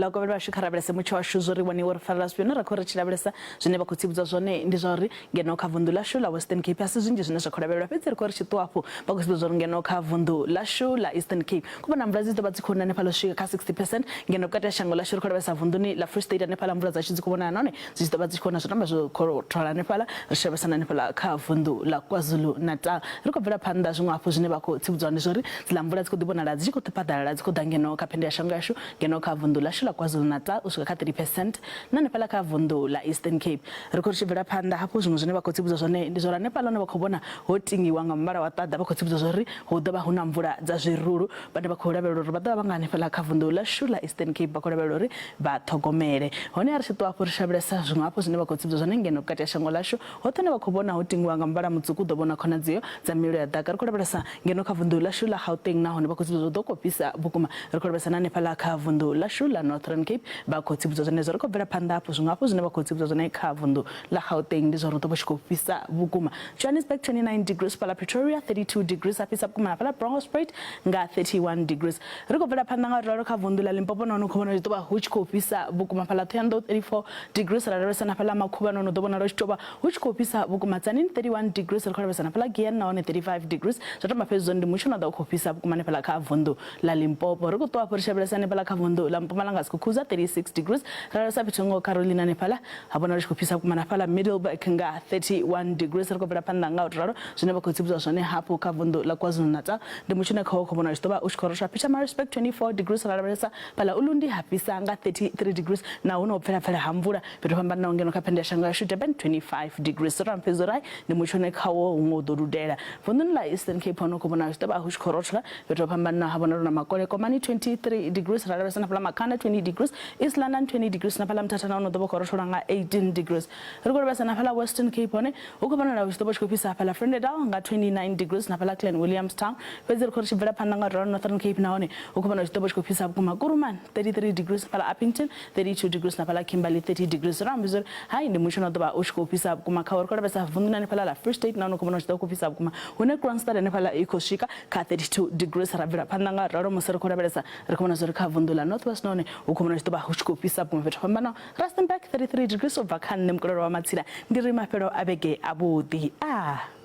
Ḽa kovhela vhashu kha lavhelese mutsho washu zwo ri waniwa uri farela zwifhio ra khou ri tshi lavhelesa zwine vha khou tsivhudzwa zwone ndi zwa uri ngeno kha vunḓu ḽashu ḽa Western Cape a si zwinzhi zwine zwa khou lavhelelwa, fhedzi ri khou ri tshi ṱuwa afho vha khou sumbedza uri ngeno kha vunḓu ḽashu ḽa Eastern Cape ku vhona mvula dzi ḓo vha dzi khou na hanefhaḽa u swika kha 60 percent, ngeno vhukati ha shango ḽashu ri khou lavhelesa vunḓuni ḽa Free State hanefhaḽa mvula dzashu dzi khou vhonala nahone dzi tshi ḓo vha dzi tshi khou na zwo tamba zwo khou thola hanefhaḽa ri tshi lavhelesa na hanefhaḽa kha vunḓu ḽa KwaZulu Natal. Ri khou bvela phanḓa zwiṅwe hafhu zwine vha khou tsivhudzwa ndi zwori dziḽa mvula dzi khou ḓi vhonala dzi tshi khou ḓi phaḓalala dzi khou ḓa ngeno kha phendo ya shango yashu ngeno kha vunḓu ḽashu ḽa KwaZulu Natal u swika kha 30 percent na hanefhaḽa kha vunḓu ḽa Eastern Cape. Ri khou ri tshi bvela phanḓa hafhu zwiṅwe zwine vha khou tsivhudzwa zwone ndi zwori hanefhaḽa hune vha khou vhona ho tingiwa nga muvhala wa ṱaḓa vha khou tsivhudzwa zwori hu ḓo vha hu na mvula dza zwirulu vhane vha khou lavhelela uri vha ḓo vha vha nga hanefhaḽa kha vunḓu ḽashu ḽa Eastern Cape vha khou lavhelela uri vha ṱhogomele. Hone a ri tshi ṱuwa hafhu ri shavhelesa zwiṅwe hafhu zwine vha khou tsivhudzwa zwone ngeno vhukati ha shango ḽashu hoṱhe hune vha khou vhona ho tingiwa nga muvhala mutswuku hu ḓo vhonwa khonadzeo dza mililo ya ḓaka. Ri khou lavhelesa ngeno kha vunḓu ḽashu ḽa Gauteng nahone vha khou tsivhudzwa uri hu ḓo khou fhisa vhukuma. Ri khou lavhelesa na hanefhaḽa kha vunḓu ḽashu ḽa Northern Cape vha khou tsivhudzwa zwenezwo. Ri khou bvela phanḓa hafhu zwiṅwe hafhu zwine vha khou tsivhudzwa zwone kha vunḓu ḽa Gauteng ndi zwa uri hu ḓo vha hu tshi khou fhisa vhukuma. Johannesburg 29 degrees, fhaḽa Pretoria 32 degrees, ha fhisa vhukuma na fhaḽa Bronkhorstspruit nga 31 degrees. Ri khou bvela phanḓa nga u ralo kha vunḓu ḽa Limpopo nahone u khou vhona hu tshi ḓo vha hu tshi khou fhisa vhukuma fhaḽa Thohoyandou 34 degrees, ra lavhelesa na fhaḽa Makhuvha nahone u ḓo vhonala hu tshi tou vha hu tshi khou fhisa vhukuma Tzaneen 31 degrees, ri khou lavhelesa na fhaḽa Giyani nahone 35 degrees. Zwa tou mafhedzisoni ndi mutsho une wa ḓo vha u khou fhisa vhukuma hanefhaḽa kha vunḓu ḽa Limpopo. Ri khou ṱuwa afho ri tshi lavhelesa hanefhaḽa kha vunḓu ḽa Mpumalanga Skukuza 36 degrees, ra lavhelesa fhethu hu ngaho Carolina hanefhaḽa ha vhonala hu tshi khou fhisa vhukuma na fhaḽa Middelburg nga 31 degrees. Ri khou bvela phanḓa nga u tou ralo zwine vha khou tsivhudzwa zwone hafhu kha vunḓu ḽa KwaZulu-Natal ndi mutsho une khawo khou vhonala u tshi ḓo vha u tshi khou rothola. Pietermaritzburg 24 degrees, ra lavhelesa fhaḽa Ulundi ha fhisa nga 33 degrees na hu no pfela pfela ha mvula fhethu ho fhambananaho ngeno kha phendo ya shango yashu Durban 25 degrees. Ro ralo fhedzi uri ndi mutsho une khawo huṅwe u ḓo dudela. Vunḓuni ḽa Eastern Cape hone hu khou vhonala hu tshi ḓo vha hu tshi khou rothola fhethu ho fhambananaho ha vhonala hu na makole. Komani 23 degrees, ra lavhelesa na fhaḽa Makhanda 20 degrees, East London 20 degrees na fhaḽa Mthatha nahone hu ḓo vha hu khou rothola nga 18 degrees. Ri khou lavhelesa na fhaḽa Western Cape hone hu khou vhonala hu tshi ḓo vha hu tshi khou fhisa hafhaḽa Vredendal nga 29 degrees na fhaḽa Clan Williamstown. Fhedzi ri khou ri tshi bvela phanḓa nga u ralo Northern Cape nahone hu khou vhonala hu tshi ḓo vha hu tshi khou fhisa vhukuma Kuruman 33 degrees, fhaḽa Upington 32 degrees na fhaḽa Kimberley 30 degrees. Ro amba uri hai ndi mutsho une wa ḓo vha u tshi khou fhisa vhukuma khawo. Ri khou lavhelesa vunḓuni hanefhaḽa ḽa Free State nahone hu khou vhonala hu tshi ḓo vha hu khou fhisa vhukuma hune Kroonstad hanefhaḽa i khou swika kha 32 degrees. Ra bvela phanḓa nga u ralo musi ri khou lavhelesa ri khou vhona zwa uri kha vunḓu ḽa North West nahone hu khou vhonala hu tshi ḓo vha hu tshi khou fhisa vhukuma fhethu ho fhambanaho. Rustenburg 33 degrees u bva kha nṋe Mukololo wa Matsila ndi ri mafhelo a vhege avhuḓi. A.